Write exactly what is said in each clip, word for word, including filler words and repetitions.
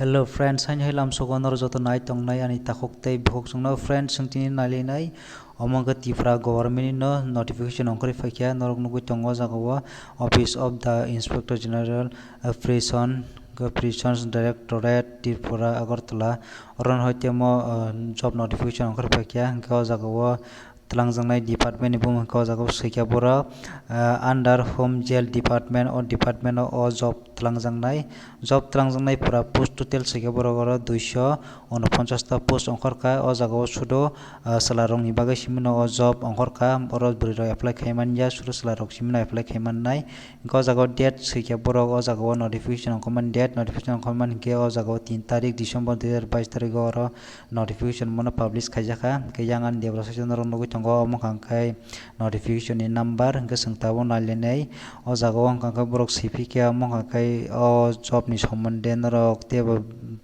Hello friends, haino hai lamsogo norok joto nai tongnai ani takhuk tei bukhuk chwngno. Friends, chwng tini nailainai omo wngkha Tripura government ni no notification ongkhorwi phaikha, norok nugwi tongo o jaga o Office of the Inspector General, uh, Prison, Prisons Directorate, Tripura, Agartala, oro no hai temo, uh, job notification ongkhorwi phaikha. Hwnkhe o jaga o twlangjaknai department ni bumung khe o jaga o swikha borok, ah, under home jail department, o department o, o job twlangjaknai, job twlangjaknai pura post total swikha borok oro duiso unoponchas ta post ongkhorkha. O jaga o sudo, ah, chwla rok ni bagwi simi no o job ongkhorkha, oro bwrwi rok apply khai manya, sudo chwla rok simi no apply khai mannai. Hwnkhe o jaga o date swikha borok, o jaga o notification ongkhormani date, notification ongkhormani hwnkhe o jaga o tin tarik December dui hajar bais tarik o oro notification bono publish khaijakha. Hwnkhe yang ani debra site norok nugwi tongo, omo wngkha khe notification ni number, hwnkhe chwng tabuk nailainai. O jaga o wngkha khe borok siphi khe, omo wngkha khe o job ni sombonde norok teibo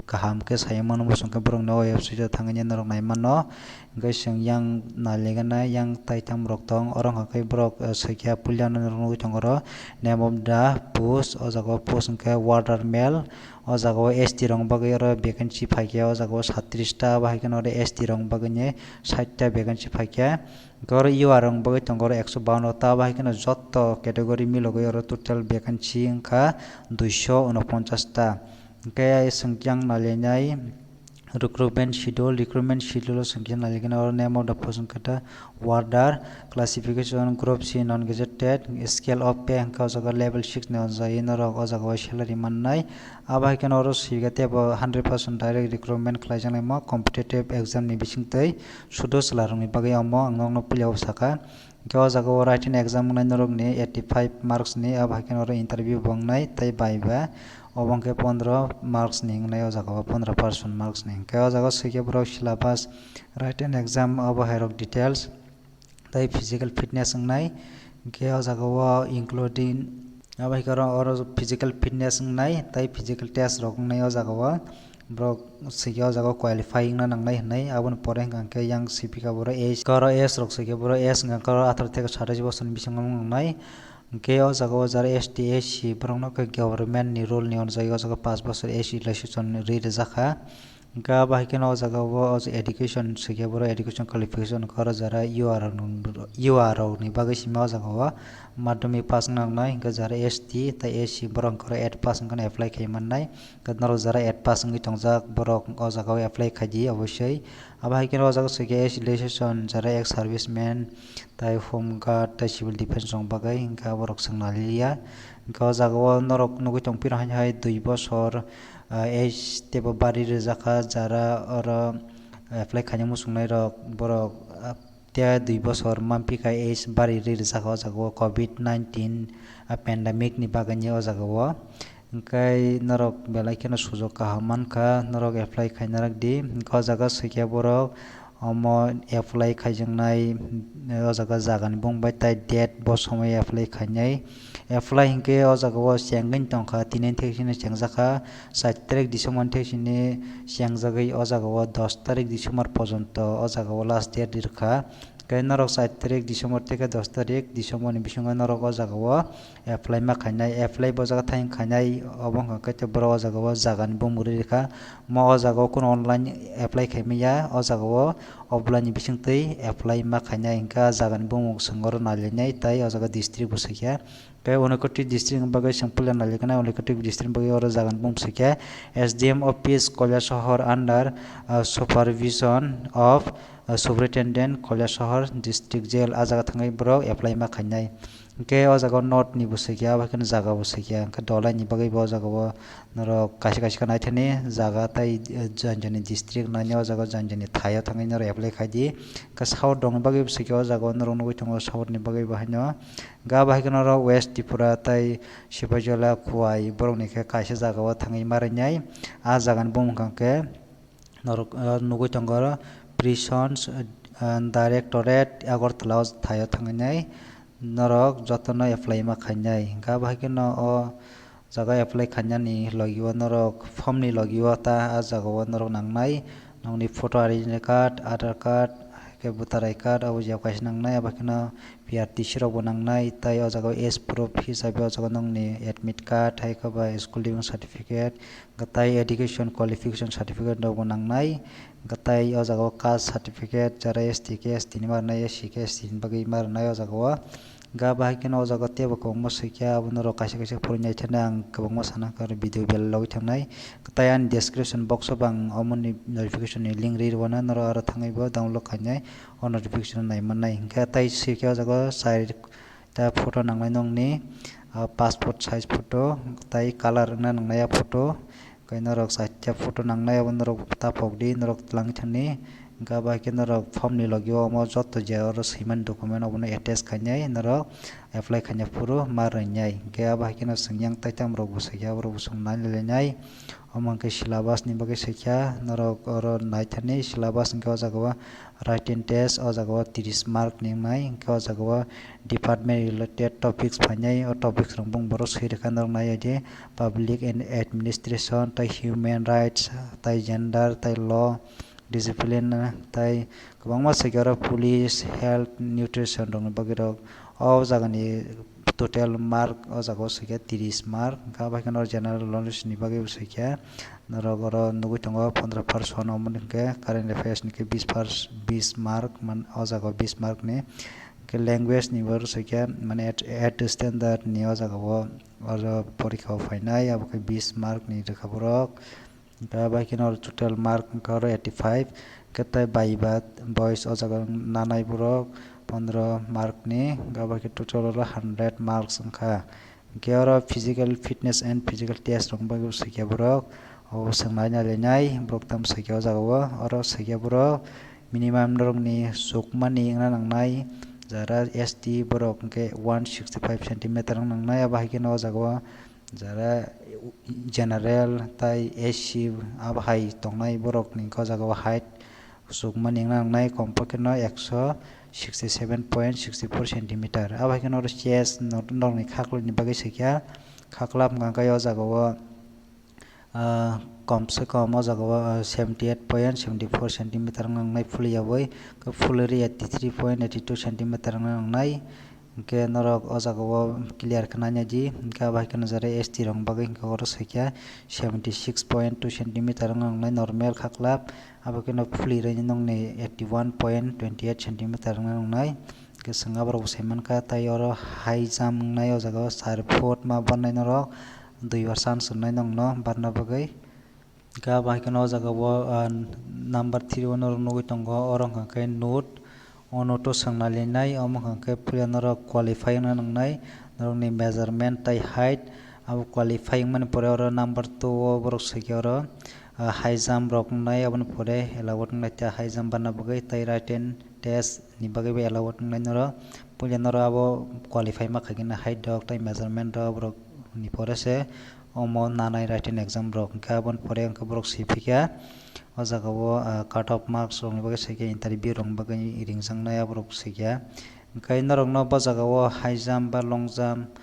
kaham khe sai mano, bwswk khe borokni o website o thangwi norok nai mano. Hwnkhe chwng yang nailaigana, yang taitham rok tong, oro wngkha khe borok, eh, swikha puila norok nugwi tongo oro, name of the post, o jaga o post wngkha warder male. O jaga o S T rok bagwi oro vacancy phaikha, o jaga o satrish ta, abo hai kheno oro S T rok bagwi ni sait ta vacancy phaikha. Hwnkhe oro U R rok bagwi tongo oro ekso bawanno ta, abo hai kheno joto category milogwi oro total vacancy wngkha duiso unoponchas ta. Hwnkhe chwng yang nailainai recruitment schedule, recruitment schedule o chwng khe nailaigana oro name of the post wngkha ta warder, classification group C non gazetted, scale of pay wngkha o jaga level six ni onjai norok o jaga o salary mannai. Abo hai kheno oro swiga tei bo hundred percent direct recruitment khlaijaknaima competitive exam ni bisingtwi sudo chwla rokni bagwi omo ang nokno puila o sakha. Hwnkhe o jaga o writing exam wngnai norokni eighty five marks ni, abo hai kheno oro interview bo wngnai tei viva, obo hwnkhe pondro marks ni wngnai o jaga o, pondro percent marks ni. Hwnkhe o jaga o swikhe borok syllabus, writing exam, obo hai rok details. Tei physical fitness wngnai, hwnkhe o jaga o including abo hai khe oro, oro physical fitness wngnai tei physical test rok wngnai o jaga o. Borok swikhe o jaga o qualify wngna nangnai hinwi, aboni pore hwnkha khe yang sipikha borok age, oro age rok swikhe borok age hwnkha khe oro atharo theke satais bosorni bisingo wng nangnai. Hwnkhe o jaga o jara S T, S C borokno khe government ni rule ni onjagwi o jaga o paanch bosor age relaxation ri rijak kha. Hwnkhe abo hai kheno o jaga o education swikhe borok education qualification khe oro jara U R rok ni, U R rok ni bagwi simi o jaga o madhyamik pass wng nangnai, hwnkhe jara S T tei S C borok hwnkhe oro eight pass wngkheno apply khai mannai. Hwnkhe norok jara eight pass wngwi tongjak borok o jaga o apply khai di obosoi. Abo hai kheno o jaga swikhe age relaxation jara ex serviceman tei home guard tei civil defence rok bagwi, hwnkhe aborok chwng naliya. Hwnkhe o jaga o norok nugwi tongphino haino hai dui bosor, ah, age teibo bari rijak kha, jara oro apply khaina muchungnai rok borok, ah, tei dui bosor mamphi kha age bari ri rijak kha o jaga o covid nineteen, ah, pandemic ni bagwi ni o jaga o. Hwnkhe norok belai kheno sujok kaham mankha, norok apply khaina rwk di. Hwnkhe o jaga swikhe borok omo apply khaijaknai, o jaga jagani bumung bai tai date bo somoi apply khainai. Apply hinkhe o jaga o chengwi tongkha, tini thekchini chengjakha, char tarik December thekchini chengjagwi o jaga o dos tarik December pojonto o jaga o last date rwkha. Hwnkhe norok char tarik December theke dos tarik December ni bisingo norok o jaga o apply ma khainai, apply bo jaga thang khainai, obo wngkha khe borok o jaga o jagani bumung ri rikha. Mo o jaga o kunu online apply khai manya, o jaga o offline ni bisingtwi apply ma khainai, hwnkhe jagani bumung swng oro nailainai, tei o jaga district bo swikha. Tei Unakoti district ni bagwi swng puila nailaikha, Unakoti district ni bagwi oro jagani bumung swikha S D M office Kailasahar under, uh, supervision of, uh, superintendent Kailasahar district jail, a jaga thangwi borok apply ma khainai. Hwnkhe o jaga o north ni bo swikha, abo haikhe jaga bo swikha, hwnkhe dolai ni bagwi bo o jaga o norok kaisa kaisa khe naithani jaga tei, eh, jani jani district nani o jaga o jani jani thaio thangwi norok apply khai di. Hwnkhe south rok ni bagwi bo swikha, o jaga o norok nugwi tongo south ni bagwi bo haino. Hwnkhe abo haikhe norok West Tripura tei Sipaijala, Khowai borok ni khe kaisa jaga o thangwi ma rwnai. A jaga ni bumung hwnkha khe norok, ah, nugwi tongo oro Prisons, ah, Directorate Agartala o thaio thangwi nai norok jotono apply ma khainai. Hwnkhe abo hai kheno o jaga apply khainani logi o norok form ni logi o ta ah jaga o norok nangnai nokni photo, I D card, Aadhaar card, hai khe voter I D card abo jia kaisa nangnai, abo kheno P R T C rok bo nangnai, tai o jaga o age proof hisabe o jaga nokni admit card, hai khe ba school leaving certificate, tai education qualification certificate rok bo nangnai, tai o jaga o caste certificate, jara S T khe S T ni ma rwnai, S C khe S C ni bagwi ma rwnai o jaga o. Ga bahai kheno o jaga o teibo kwbangma swi kha, abono rok kaisa kaisa phurwi nai thani ang kwbangma sana kha, oro video belai logwi thangnai. Tai ani description box o bo ang omo ni notification ni link ri rwna, norok aro thangwi bo download khainai, o notification nai mannai. Hwnkhe tai swi khe o jaga o chai ta photo nangnai nokni, ah, passport size photo, tai color wngna nangnai a photo. Khe norok chaita photo nangnai, abo norok ta pok di, norok twlang thani. Hwnkhe abo hai khe norok form ni logi o omo joto je oro swimani document obono attach khainai, norok apply khaina phuru ma rwnai. Hwnkhe abo hai kheno chwng yang taitam rok bo swikha, aborok bo chwng nai lainai. Omo hwnkhe syllabus ni bagwi swikha, norok oro nai thani syllabus hwnkhe o jaga o written test, o jaga o tris mark ni wngnai, hwnkhe o jaga o department related topics phainai, o topics rok bung borok swi rwkha norok nai di. Public and administration, tai human rights, tai gender, tai law, discipline, tai kwbangma swikha oro police, health, nutrition rokni bagwi rok. O jagani total mark o jaga o swikha tris mark, hwnkhe abo hai kheno general knowledge ni bagwi bo swikha. Norok oro nugwi tongo pondro percent omo hwnkhe current affairs ni khe bis pers-, bis mark, man, o jaga o bis mark ni. Hwnkhe language ni bo swikha, mane at, at standard ni o jaga o oro porikha o phainai, abo khe bis mark ni rwkha borok. Hwnkhe abo hai kheno oro total mark wngkha oro eighty five, hwnkhe tai bai ba boys o jaga nanai borok pondro mark ni, hwnkhe abo hai khe total oro hundred marks wngkha. Hwnkhe oro physical fitness and physical test rok bagwi bo swikha borok, obo swng nai nai lainai borok tamo swikha o jaga o, oro swikha borok minimum norokni chukmani wngna nangnai, jara S T borok hwnkhe one sixty five centimeter wng nangnai, abo hai kheno o jaga o jara general tai S C abo hai tongnai borokni hwnkhe o jaga o height chukmani wngna nangnai, kom pokhe no ekso sixty seven point sixty four centimeter. Abo hai kheno oro chest no-, norokni khaklapni bagwi swikha, khaklap wngkha khe o jaga o, ah, kom se kom o jaga o, ah, seventy eight point seventy four centimeter wngna nangnai, phuli yaui khe phuliri eighty three point eighty two centimeter wngna nangnai. Hwnkhe norok o jaga o clear khe naina di, hwnkhe abo hai kheno jara S T rok bagwi hwnkhe oro swikha seventy six point two centimeter wngna nangnai normal khaklap, abo kheno phulirwi nokni eighty one point twenty eight centimeter wngna nangnai. Hwnkhe chwng aborok bo sai mankha, tai oro high jump wngnai o jaga o char foot ma barnai norok, dui bar chance rwnai nokno barna bagwi. Hwnkhe abo hai kheno o jaga o, ah, number three o norok nugwi tongo, oro hwnkha khe note, o note o swng nai lainai, omo hwnkha khe puila norok qualify wngna nangnai, norokni measurement tai height, abo qualify wngmani pore oro number two o borok swikhe oro, ah, high jump rok wngnai, aboni pore allowed wngnai, tei high jump barna bagwi tei written test ni bagwi bo allowed wngnai norok. Puila norok abo qualify ma khaikhe height rok tei measurement rok borok ni pore se omo nanai written exam rok, hwnkhe aboni pore hwnkhe borok swi phikha. O jaga o, ah, cut off marks rokni bagwi swikhe, interview rokni bagwi ringjaknai aborok swikha. Hwnkhe norokno bo jaga o high jump ba long jump,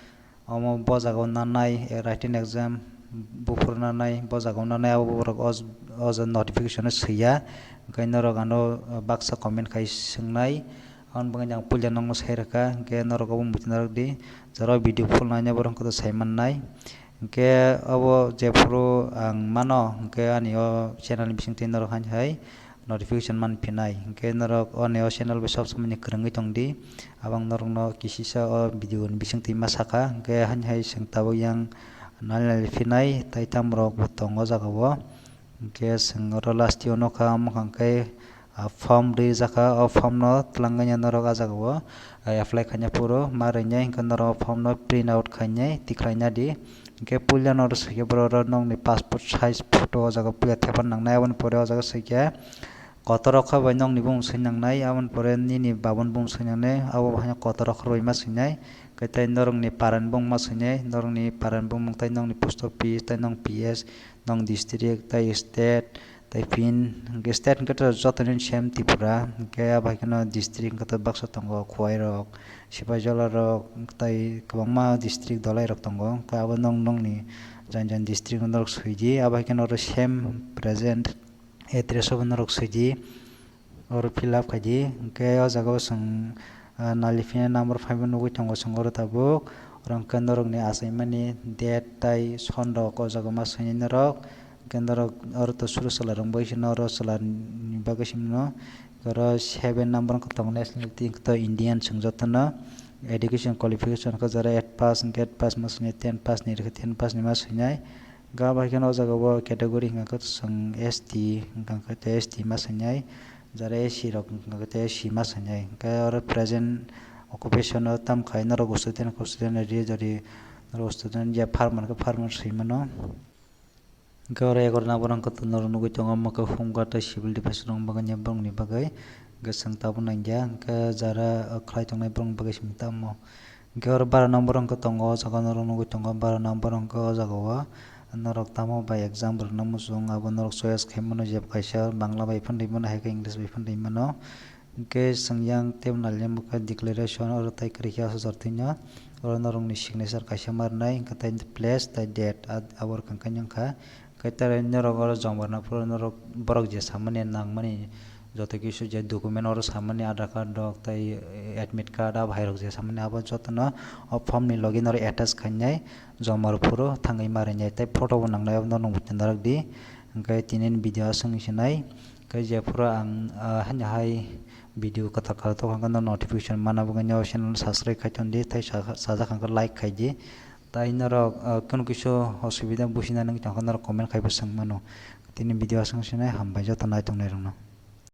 omo bo jaga o nanai, eh, written exam buphuru nanai, bo jaga o nanai abo borok o, o jaga notification o swiya. Hwnkhe norok ano, ah, baksa comment khai swngnai. Aboni bagwi ang puila nokno sai rwkha, hwnkhe norok obo muchung narwk di, jora o video full naina borok hwnkhe sai mannai. Hwnkhe obo jephuru ang mano, hwnkhe ani o channel ni bisingtwi norok haino hai notification man phinai. Hwnkhe norok ani o channel bai sob somoi ni kwrwngwi tong di, abo ang norokno kisisa o video ni bisingtwi ma sakha. Hwnkhe haino hai chwng tabuk yang nal nal phinai, tai tam rok bo tongo o jaga o. Hwnkhe chwng oro last o nokha, omo hwnkhe, ah, form rijak kha, o form no twlangwi norok ah jaga o, ah, apply khaina phuru ma rwnai, hwnkhe norok o form no print out khainai tikhlaina di. Hwnkhe puila norok swikhe borok oro nokni passport size photo o jaga puila thepan nangnai, aboni pore o jaga swikhe kotor rok kha bai nokni bumung swi nangnai, aboni pore nini baboni bumung swi nangnai, abo haino kotor rok kha bai ma swinai. Hwnkhe tei norokni parani bumung ma swinai, norokni parani bumung tei nokni post office tei nok P S, nok district tei state tei pin, hwnkhe state hwnkhe to jotoni same Tripura, hwnkhe abo hai kheno district hwnkhe to baksa tongo, Khowai rok, Sipaijala rok tei kwbangma district dolai rok tongo, hwnkhe abo nok nokni jani jani district norok swidi, abo hai kheno oro same present address o bo norok swidi. Oro fill up khaidi, hwnkhe o jaga o chwng, Naliphinai number phaibo nugwi tongo chwng oro tabuk. Oro hwnkhe norokni achaimani date tai son rok o jaga ma swinai norok. Hwnkhe norok oro to suru chwla rok bai se norok chwla ni bagwi se mano. Oro seven number wngkha tongo nationality, wngkha to Indian chwng jotono. Education qualification wngkha jara eight pass, eight pass ma swinai, ten pass ni rwkhe ten pass ni ma swinai. Ga bai kheno o jaga o category hwnka khe chwng S T, hwnka khe S T ma swinai, jara S C rok hwnka khe S C ma swinai. Hwnkhe oro present occupation o tam khai norok student khe student ri jori norok student ya farmer khe farmer swi mano. Hwnkhe oro egaroh number wngkha norok nugwi tongo omo khe home guard tei civil defence rok bagwi borokni bagwi hwnkhe chwng tabuk nangya hwnkhe jara khlai tongnai borokni bagwi simi tamo. Hwnkhe oro bara number wngkha tongo, o jaga norok nugwi tongo, bara number wngkha o jaga o norok tamo bai exam rwna muchung, abo norok choice khai mano, jeb kaisa Bangla bai phano rwi mano, hai khe English bai phano rwi mano. Hwnkhe chwng yang tei nalina bwkha declaration oro tei kwrwi khe aswk jor twino, oro norokni signature kaisa ma rwnai, hwnkhe tei place tei date, a-, abo rwkha hwnkhe wngkha. Kaitor norok oro joma rwna phuru norok borok je samani nangmani joto kisu je document oro samani Aadhaar card rok tei admit card abo hai rok je samani abo jotono o form ni logi norok attach khainai joma rw phuru thangwi ma rwnai tei photo bo nangnai abo norok muchung narwk di hwnkhe tini ni video aswk wngwi se nai hwnkhe je phuru ang ah, haino hai video kwtal kwtal tok hwnkhe no notification mana bagwi no channel subscribe khai ton di tei sa- sajak hwnkhe like khai di. Tai norok, ah, kunu kisa osubida businani wngwi tongkha norok comment khaibo swng mano. Tini video aswk sinai hambai joto naitongnai rokno.